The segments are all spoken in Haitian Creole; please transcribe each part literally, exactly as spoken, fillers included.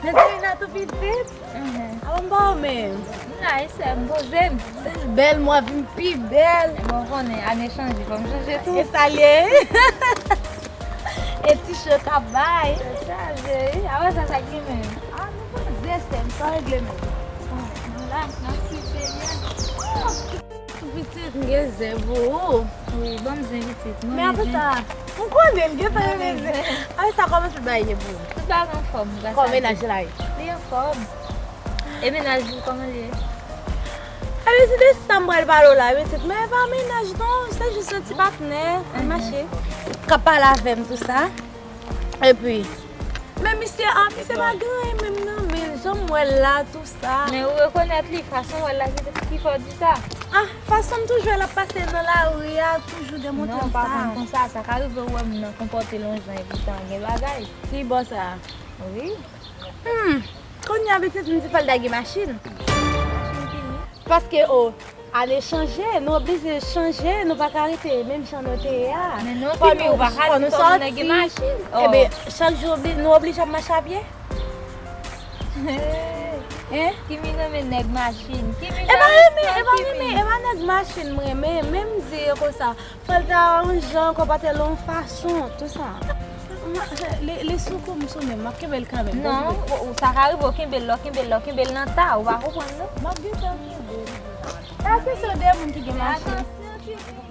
Mezanmi, Natou pitit. Mhm. Avan m ba w men. M la, e sè m poze m. Sèl bèl, mwen vin pi bèl. Bon, konnen, ane chanje, fò m chanje tou. E sa l ye. E ti cho k ap bay. Sa, cheri. Avan sa, sa ki menm? Ah, nou poze, sè m, sa regle menm. Bon, nou la, n ap swiv serye. Tou pitit, m gen zen pou ou. Wi, ban m zen pitit. Men apre sa, m konnen l gentan renmen zen. Apre sa, kòman tout bagay ye pou ou? Tout bagay anfòm, gras a Dye. Kòman mennaj la ye? Li anfòm. E mennaj li, kòman l ye? Epi se de sa m pral pale w la, pitit. Men e pa mennaj non, se jis yon ti patnè, n mache. K ap pale avè m tou sa. Epi, men misye, ah, misye pa gen anyen menm nan men l, jan m wè l la, tou sa. Men ou rekonèt li, fason w wè l la, ki, ki fè w di sa? Ah, fason m toujou wè l ap pase nan lari a, toujou demontre m sa. Non, pa konn konsa, sa ka rive ou wè moun nan konpòte l yon jan, epi tan gen bagay. Ki bò sa? Wi. Hmm, kounye a pitit m di fò l lage machin. Machin ki li? Paske, o, ane chanje, nou oblije chanje, nou pa ka rete menm jan nou te ye a. Men non, fò nou, ou pa ka di fò nou nèg gen machin. Eben, chak jou obli-, nou oblije ap mache a pye. Hein? Kimi renmen nèg machin. Kimi jan renmen, e pa renmen, e pa nèg machin m renmen, men m di yo konsa. Fò l ta yon jan, konpòte l yon fason, tou sa. Li, li sou kou m sou men m, m ap kenbe l kanmenm. Non, ou, ou, sa ka rive w kenbe l, lè w kenbe l, lè w kenbe l nan ta, ou pa konprann non. M ap gentan kenbe l. Sa se sou de moun ki gen machin. Mwen te fini sa.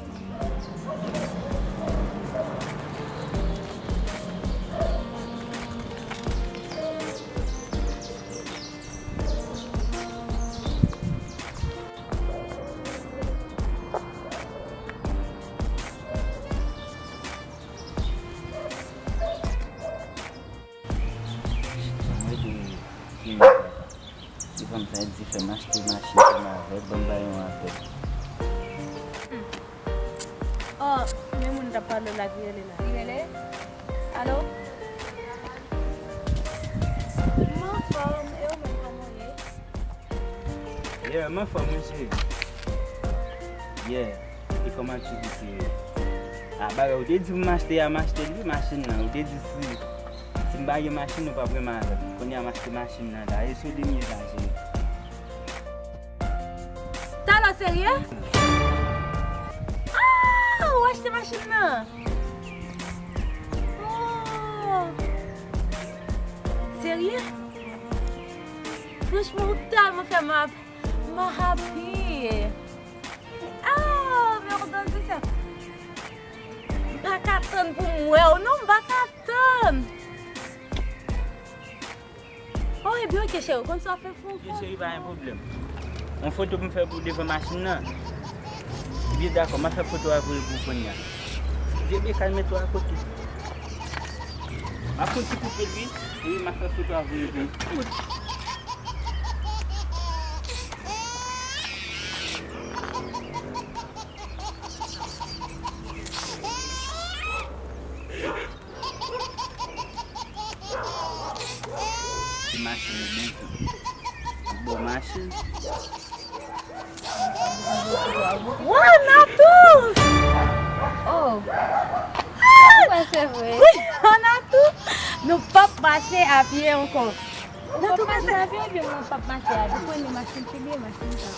Ti fanm sa di fè m achte machin pou m avè l, ban m bay yon apèl. Oh, men moun t ap pale la ki rele la. Ki rele? Alo? M anfòm, e ou menm kòman w ye? Yeah, m anfòm wi cheri. Yeah, e kòman aktivite yo? A, bagay ou te di pou m achte a, m achte l wi, machin nan. Ou te di si, si m pa gen machin, ou p ap renmen avè m. Kounye a m achte machin nan la, e sou de mil la cheri. Talè w serye? Ah, ou achte machin nan? Oh. Serye? Franchman, ou tèlman fè m ap, m happy. Ah, men ou danse sa. M pa ka tann pou m wè w, non, m pa ka tann. Oh, ebyen, ok, cheri, ou konn sa w ap fè, fè yon foto. Ok, cheri, pa gen pwoblèm. Yon foto pou m fè pou devan machin nan. Ebyen, dakò, m ap fè foto a voye pou ou kounye a. Vye bekal, mete w akote. M ap fè yon ti koupe l, wi. Epi m ap fè foto a voye pou ou. Ti machin li bon tou. Bon machin. Waw, Natou! Oh! Ah! Ou kwè se vre? Wi, Natou! Nou p ap mache a pye ankò. Ou p ap mache a pye oubyen mwen p ap mache a pye? Ou konnen machin ki byen, machin sa.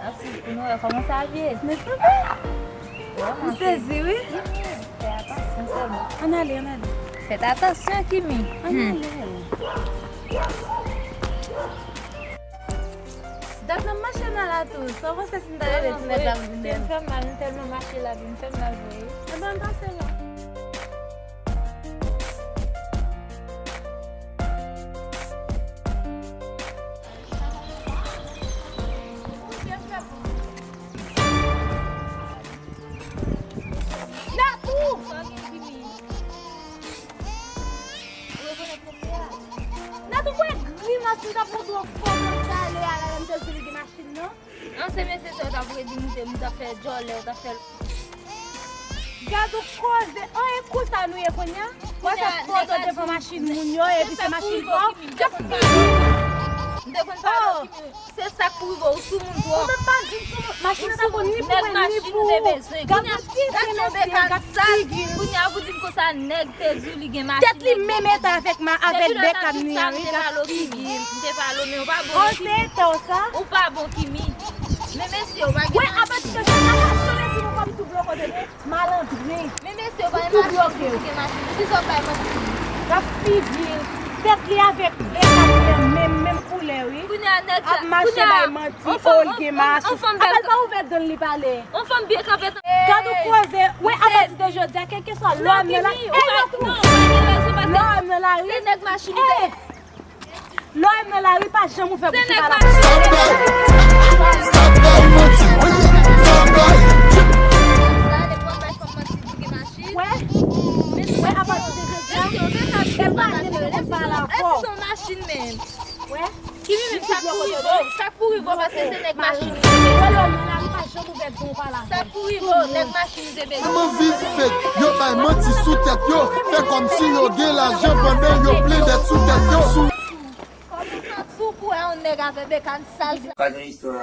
Ap swiv pou nou wè kòman sa ap ye. Mezanmi! M sezi, wi. Fè atansyon sèlman. Ann ale, ann ale. Fèt atansyon, Kimi. Ann ale. Dat n ap mache nan la tou. Sa w panse si n ta rele ti nèg la pou vin dèyè n? Tèt fè m mal, m tèlman mache la, vin fè m mal vre. Ebyen, ann pase la. Natou! Sa gen, Kimi? Ou rekonèt mesye a? Natou, kwè grimas m t ap montre w foto m t ale a la, lè m te di li gen machin nan? An, se mesye sa w t ap redi moute m, ou t ap fè djòlè, ou t ap fè l. Gad yon koze, an, e konsa nou ye kounye a? Wè se foto devan machin moun yo, epi se machin pa w k ap fini. M te konn pale w Kimi. Se sa k pou rive w, ou sou moun twòp. Ou menm pa di m sou moun. Machin nan pa bon ni pou mwen, ni pou ou. Gad yon ti mesye, gad figi l. Kounye a pou di m konsa nèg te di w li gen machin. Tèt li menm eta avèk ma, avèk bèk a m ni an, wi, gad figi l. M te pale w, men ou pa bon. Oh, se eta w sa? Ou pa bon, Kimi. Men mesye, ou pa gen machin. Wè, apati de jodi a, m ap chole sou nou kòm tout lòt kote, men malandren. Men mesye, ou pa gen machin, ou gen machin. Poukisa w bay manti? Gad figi l. Tèt li avèk eta li an menm, menm koulè, wi. Kounye a nèg sa, ap mache bay manti, oh, l gen machin. Apèl pa ouvè dan l li pale. On fanm byen kanpe. Gad ou koze. Wè, apati de jodi a, kèlkeswa lwa m nan la, ey, yo tou. Lwa m nan la, wi. Se nèg machin li te. Lwa m nan la, wi, pa janm ouvè bouch ou pale. Sa bay, sa bay manti, sa bay. Sa nèg w ap bay fanm manti di gen machin. Wè, wè, apati de jodi a, e pa nèg ki konn pale avè w. Èske se yon machin menm? Wè. Kimi menm sa k pou rive w, sa k pou rive w paske se nèg machin li te bezwen. Sa k pou rive w, nèg machin li te bezwen. Kòman viv fake, yo bay manti sou tèt yo, fè kòmsi yo gen lajan pandan yo plen dèt sou tèt yo. Kòman santi w pou wè yon nèg avè bekàn sal sa? Pa gen istwa.